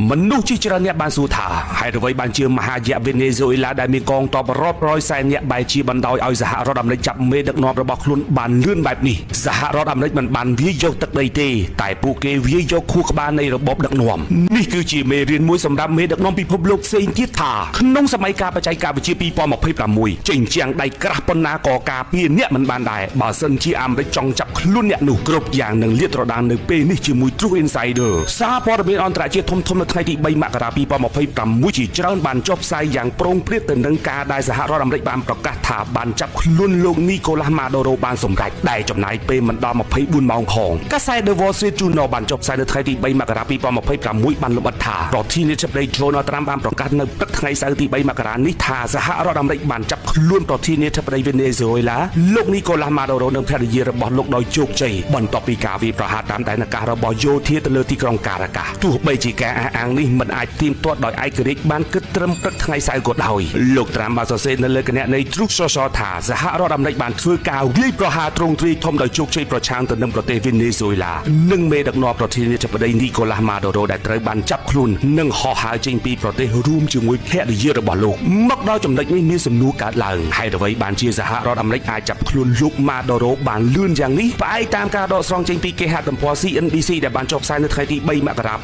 មនុស្សជាច្រើនអ្នកបានសួរថាហេតុអ្វីបានជាមហាយៈវេណេស៊ុយអេឡាដែលមានកងទ័ពរាប់រយសែននាក់បែរជាបណ្ដោយឲ្យសហរដ្ឋអាមេរិកចាប់មេដឹកនាំរបស់ខ្លួនបានលឿនបែបនេះសហរដ្ឋអាមេរិកមិនបានវាយយកទឹកដីទេតែពួកគេវាយយកខួរក្បាលនៃរបបដឹកនាំនេះគឺជាមេរៀនមួយសម្រាប់មេដឹកនាំពិភពលោកផ្សេងទៀតថាក្នុងសម័យកាលបច្ចេកវិទ្យា2026ចេញជាងដៃក្រាស់ប៉ុណ្ណាក៏ការពារអ្នកមិនបានដែរបើសិនជាអាមេរិកចង់ចាប់ខ្លួនអ្នកនោះគ្រប់យ៉ាងនឹងលាតត្រដាងនៅពេលនេះជាមួយ True Insider សារព័ត៌មានអន្តរជាតិធំៗនៅថ្ងៃទី3មករា2026ជាច្រើនបានចុះផ្សាយយ៉ាងប្រងព្រាតទៅនឹងការដែលសហរដ្ឋអាមេរិកបានប្រកាសថាបានចាប់ខ្លួនលោកនីកូឡាស់ម៉ាដូរ៉ូបានសម្រេចដែលចំណាយពេលមិនដល់24ម៉ោងផងកាសែត The Wall Street Journal បានចុះផ្សាយនៅថ្ងៃទី3មករា2026បានលម្អិតថាប្រធានាធិបតី Donald Trump បានប្រកាសនៅព្រឹកថ្ងៃសៅរ៍ទី3មករានេះថាសហរដ្ឋអាមេរិកបានចាប់ខ្លួនប្រធានាធិបតីវេណេស៊ុយឡាលោកនីកូឡាស់ម៉ាដូរ៉ូនិងភរិយារបស់លោកដោយជោគជ័យបន្ទាប់ពីការវាយប្រហារតាមដែនអាកាសរបស់យោធាទៅលើទីក្រុងការ៉ាកាសទោះបីជាការអះអាងនេះមិនអាចទៀងទាត់ដោយឯករាជ្យបានគិតត្រឹមព្រឹកថ្ងៃសៅរ៍ក៏ដោយលោកត្រាំបានសរសេរនៅលើគណនី Truth Social ថាសហរដ្ឋអាមេរិកបានធ្វើការវាយប្រហារទ្រង់ទ្រាយធំដោយជោគជ័យប្រឆាំងទៅនឹងប្រទេសវេណេស៊ុយឡានិងមេដឹកនាំប្រធានាធិបតីនីកូឡាស់ម៉ាដូរ៉ូដែលត្រូវបានចាប់ខ្លួននិងហោះហើរចេញពីប្រទេសរួមជាមួយភរិយារបស់លោកមកដល់ចំណុចនេះមានសំណួរកើតឡើងហេតុអ្វីបានជាសហរដ្ឋអាមេរិកអាចចាប់ខ្លួនលោកម៉ាដូរ៉ូបានលឿនយ៉ាងនេះផ្អែកតាមការដកស្រង់ចេញពីគេហទំព័រ CNBC ដែលបានចុះផ្សាយនៅថ្ងៃទី3មករា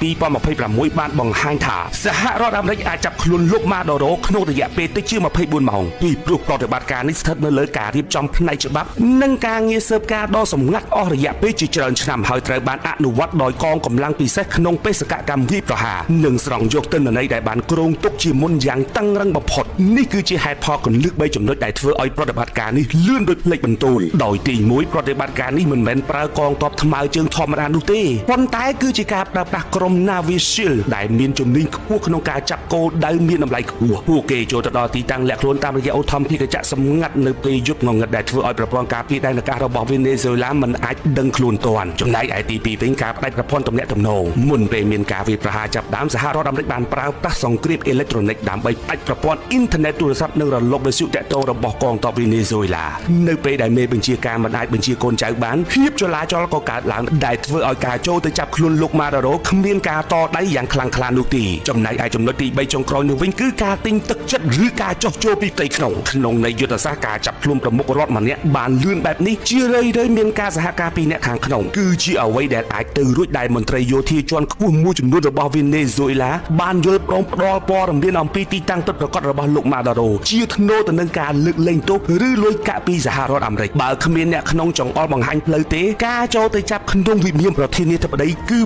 2026បានបង្ហាញថាសហរដ្ឋអាមេរិកអាចចាប់ខ្លួនលោកម៉ាដូរ៉ូក្នុងរយៈពេលតិចជាង24ម៉ោងពីព្រោះប្រតិបត្តិការនេះស្ថិតនៅលើការរៀបចំផ្នែកច្បាប់និងការងារស៊ើបការដ៏សម្ងាត់អស់រយៈពេលជាច្រើនឆ្នាំហើយត្រូវបានអនុវត្តដោយកងកម្លាំងពិសេសក្នុងបេសកកម្មវាយប្រហារនិងស្រង់យកទិន្នន័យដែលបានគ្រោងទុកជាមុនយ៉ាងតឹងរឹងបំផុតនេះគឺជាហេតុផលគន្លឹះ3ចំណុចដែលធ្វើឲ្យប្រតិបត្តិការនេះលឿនដូចផ្លេកបន្ទោលដោយទី1ប្រតិបត្តិការនេះមិនមែនប្រើកងទ័ពថ្មើរជើងធម្មតានោះទេប៉ុន្តែគឺជាការប្រើប្រាស់ក្រុម Navy SEAL ដែលមានជំនាញខ្ពស់ក្នុងការចាប់គោលដៅមានតម្លៃខ្ពស់ពួកគេចូលទៅដល់ទីតាំងលាក់ខ្លួនតាមរយៈអូថមភាគចក្រសម្ងាត់នៅពេលយប់ងងឹតដែលធ្វើឲ្យប្រព័ន្ធការពារដែនអាកាសរបស់វេណេស៊ុយឡាមិនអាចដឹងខ្លួនទាន់ចំណែកឯទី2វិញការផ្ដាច់ប្រព័ន្ធទំនាក់ទំនងមុនពេលមានការវាយប្រហារចាប់ដើមសហរដ្ឋអាមេរិកបានប្រើប្រាស់សង្គ្រាមអេឡិចត្រូនិកដើម្បីផ្ដាច់ប្រព័ន្ធអ៊ីនធឺណិតទូរស័ព្ទនិងរលកវិទ្យុតាក់ទងរបស់កងទ័ពវេណេស៊ុយឡានៅពេលដែលមេបញ្ជាការមិនអាចបញ្ជាកូនចៅបានភាពចលាចលក៏កើតឡើងដែលធ្វើឲ្យការចូលទៅចាប់ខ្លួនលោកម៉ាដារ៉ូគ្មានការតដៃយ៉ាងខ្លាំងក្លានោះទេចំណែកឯចំណុចទី3ចុងក្រោយនោះវិញគឺការទិញទឹកចិត្តឬការចោះចូលពីផ្ទៃក្នុងក្នុងនៃយុទ្ធសាស្ត្រការចាប់ខ្លួនប្រមុខរដ្ឋម្នាក់បានលឿនបែបនេះជារឿយៗមានការសហការពីអ្នកខាងក្នុងគឺជាអ្វីដែលអាចទៅរួចដែលមន្ត្រីយោធាជាន់ខ្ពស់មួយចំនួនរបស់វេណេស៊ុយឡាបានយល់ព្រមផ្ដល់ព័ត៌មានអំពីទីតាំងពិតប្រាកដរបស់លោកម៉ាដារ៉ូជាថ្នូរទៅនឹងការលើកលែងទោសឬលុយកាក់ពីសហរដ្ឋអាមេរិកបើគ្មានអ្នកក្នុងចង្អុលបង្ហាញផ្លូវទេការចូលទៅចាប់ក្នុងវិមានប្រធានាធិបតីគឺ